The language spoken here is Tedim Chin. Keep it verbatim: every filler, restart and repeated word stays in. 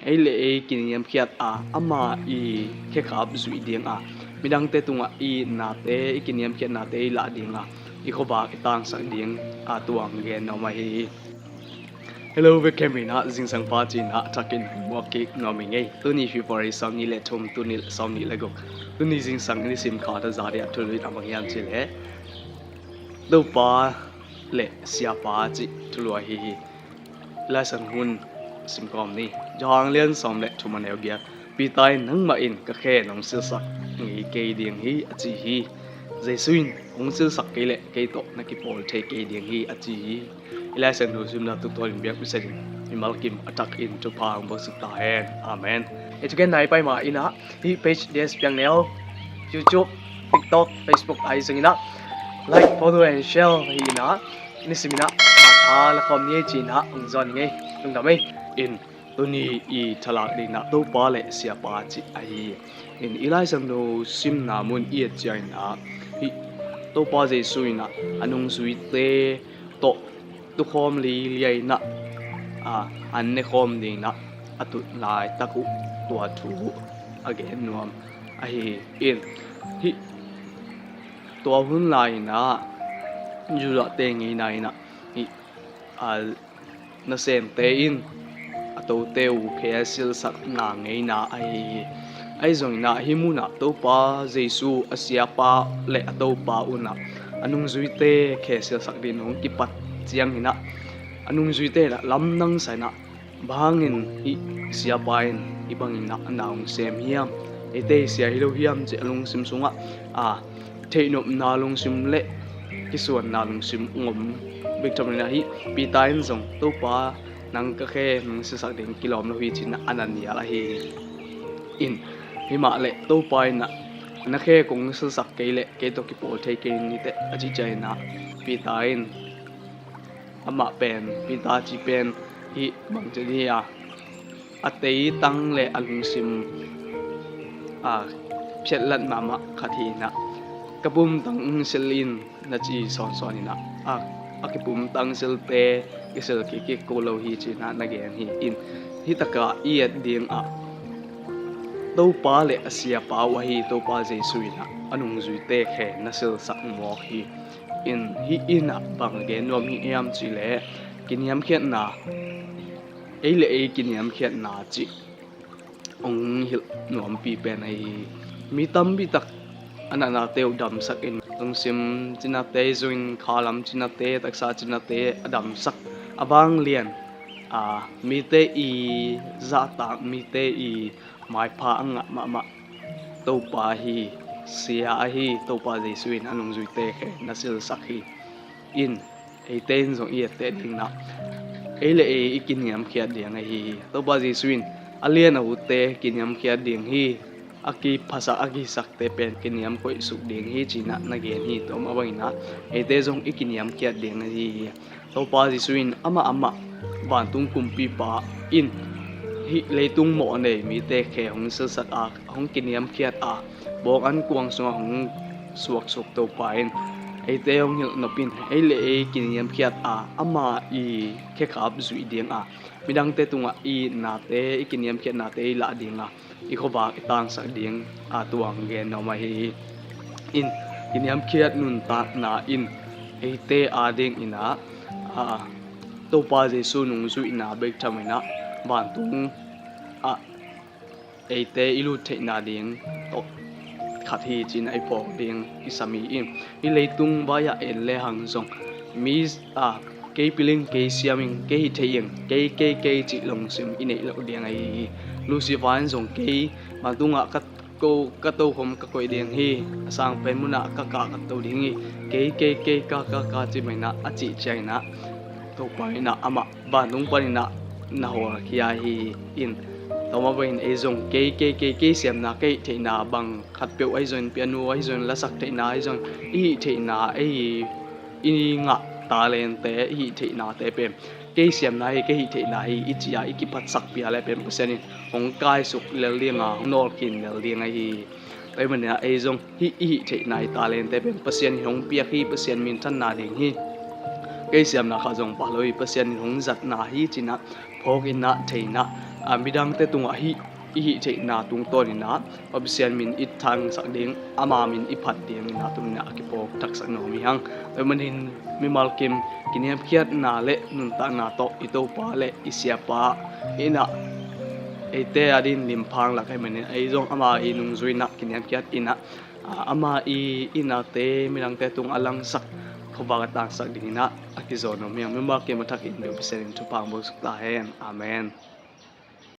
ei le ei kiniamkhiat a, ama i khekhap zuih ding a, midangte tungah i nate, i kiniamkhiatnate i lah ding a, i khuavak i tangsak ding a, tua hong gen nuam ahi hi. Hello, vekhem in ah zingsang pa ci-in ah thakin muak kik nuam ing ei. Tuni February sawmnih le thum, tuni le sawmnih le guk. Tuni zingsang i nisim khat a za ding a thulu in a bang hiam cih leh Topa le Siapa cih thulu ahi hi. Laisan hun sim kawm ni. Johan lian sawm le thum a neu giat. Peter in, "Nangmah in ka khe nong silsak ngei kei ding hi," a ci hi. Jesu in, "Hong silsak kei leh kei tawh na kipawl thei kei ding hi," a ci hi. I Laisan thu simna tuk tawh in biakpisak in, mimal kim a thakin thupha hong buaksuk ta hen. Amen. Hei, thugen nai pai ma in ah, hih page D S Piang Neu, YouTube, TikTok, Facebook ahi zongin ah like, follow and share hi in ah, nisim in ah tha la khawm ni ei ci-in ah hong zawn ing ei. Lungdam ei. In, tuni i thalak ding in ah Topa le Siapa cih ahi hi. In, i Laisan thu simna mun i et ciangin ah, hih Topa Jesu in ah a nungzuite tawh tukhawm liailiai in ah, a, an nekhawm ding in ah a tut laitak uh tua thu a gen nuam ahi hi. In, hih tua hun lai in ah Judahte ngeina in ah, hih, a, nasemte in a tote uh khe silsakna ngeina ahi hi. Ahi zongin ah hih munah Topa Jesu a Siapa le a Topa un ah a nungzuite khe silsak ding hong kipat ciangin ah a nungzuite in ah lamdang sa in ah, "Bang hangin hih Siapa in hih bangin ah na hong sem hiam? Eite i sia hi lo hiam?" ci a lungsim sungah, a, theihnopna lungsim le kisuanna lungsim hong om bek tham in ah, hih Peter in zong, "Topa, nang ka khe nong silsak ding kilawm lo hi," ci-in ah a na nial ahi hi. In, himah le Topa in ah, "Na khe kong silsak kei leh kei tawh kipawl thei kei ni teh," a cih ciangin ah Peter in amah pen, Peter ci pen hih bangci hi a, a teitang le a lungsim, a, phiatlat mahmah khat hi in ah, "Ka pumtang sil in," na ci sawnsawn in ah, a, a kipumtang silte kisil kik kik kul lo hi ci-in ah na gen hi. In, hih takah i et ding ah Topa le a Siapa uh ahi Topa Jesu in ah a nungzuite khe na silsak mawk hi. In, hih in ah bang gen nuam hi hiam cih leh kiniamkhiatna, ei le ei kiniamkhiatna cih hong hilh nuampi pen ahi hi. Mi tampi tak a natnate uh damsak in, lungsim cinate, zung in khalam cinate, taksa cinate a damsak a vanglian, a, mite i zahtak, mite i maipha a ngah mahmah Topa hi, Sia ahi Topa Jesu in a nungzuite khe na silsak hi. In, eite in zong i etteh ding in ah, ei le ei i kiniamkhiat ding ahi hi. Topa Jesu in a lian a utte kiniamkhiat ding hi. A kiphasak, a kihisakte pen kiniam koihsuk ding hi ci-in ah na gen hi. Tua mah bangin ah eite zong i kiniamkhiat ding ahi hi. Topa Jesu in amah amah vantung kumpipa in hih leitung mawh a nei mite khe hong silsak a, hong kiniamkhiat a, bawng ankuang sungah hong suaksuk Topa in eite hong hilh nop in, ei le ei kiniamkhiat a, ama i khekhap zuih ding a, midangte tungah i nate, i kiniamkhiatnate i lah ding a, i khuavak i tangsak ding a, tua hong gen nuam ahi hi. In, kiniamkhiat nuntakna in eite ading in ah, a, Topa Jesu nungzuihna bek tham in ah vantung ah eite i lut theihna ding tawh khat hi ci-in ah i phawk ding kisam hi. In, hih leitung vai-ah en lehang zong mi, a, kei pil ing, kei siam ing, kei hih theih ing, kei, kei, kei cih lungsim i neih loh ding ahi hi. Lucifer in zong kei, vantung ah ka ko, ka tokhom ka koih ding hi, a sang pen munah ka kah ka to ding hi, kei, kei, kei, ka, ka, ka ci mah in ah a cih ciangin ah Topa in ah amah vantung panin ah na hawlkhia hi. In, tua mah bangin ei zong kei, kei, kei, kei siamna, kei hih theihna bang khatpeuh ahi zongin, piano ahi zongin, lasak theihna ahi zongin, i hih theihna, ei i ngah talente, i hih theihnate pen kei siamna hi, kei hih theihna hi, i ci a i kiphatsakpih a leh pen Pasian in hong kaisuk lel ding a, hong nawlkhin lel ding ahi hi. Tua ahih manin ah ei zong hih i hih theihna, i talente pen Pasian in hong piak hi, Pasian minthanna ding hi. Kei siamna khat zong pha lo hi, Pasian in hong zatna hi ci-in ah phawk in ah, thei in ah, a, midangte tungah hih i hih theihna tungtawn inah Pasian min i thangsak ding, ama min i phat ding inah tuni inah a kiphawk thaksak nuam hi hang. Tua manin mimal kim kiniamkhiatna le nuntakna tawh i Topa le i siapa inah eite a din limphang lak ahih manin ei zong ama i nungzui inah kiniamkhiat inah, a, ama i innate midangte tungah a langsak khuavak a tangsak ding inah a kizawn nuam hi hang. Mimal kim a thakin biak Pasian in thupha hong buaksuk ta hen. Amen.